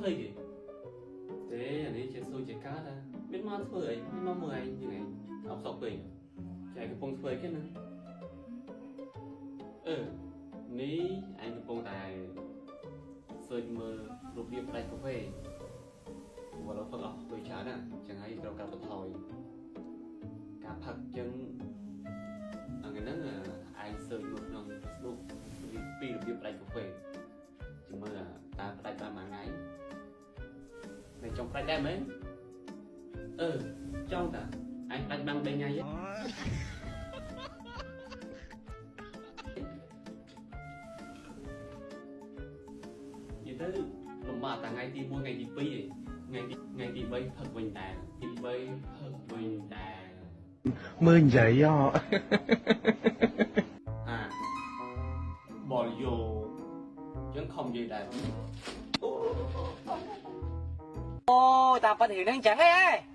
ធ្វើអីគេទេអានេះជាសួរជាកើតណាមានមកធ្វើអីមានមកមើលឯងយ៉ាងឯងអបសក់ពេកចែកំពុងធ្វើអីគេណាអឺនេះឯងកំពុងតែ search មើលរបៀបផ្ដាច់កាហ្វេព្រោះឥឡូវផឹកអស់លុយច្រើនណាចឹងហើយត្រូវកាត់បន្ថយការផឹកចឹងថ្ងៃហ្នឹងឯង search មើលក្នុង Facebook ពីរបៀបផ្ដាច់កាហ្វេចាំមើលតើផ្ដាច់បានមួយថ្ងៃតែចង់ផ្ដាច់ដែរមែនអឺចង់តាឯងផ្ដាច់បាន3ថ្ងៃហ៎ និយាយទៅលំបាកតែថ្ងៃទី1ថ្ងៃទី2ឯងថ្ងៃទី3ផឹកវិញដែរទី3ផឹកវិញដែរ មើលនិយាយហ៎ អាបលយោអញ្ចឹងខំនិយាយដែរ អូតាមពិតរឿងហ្នឹងអញ្ចឹងឯង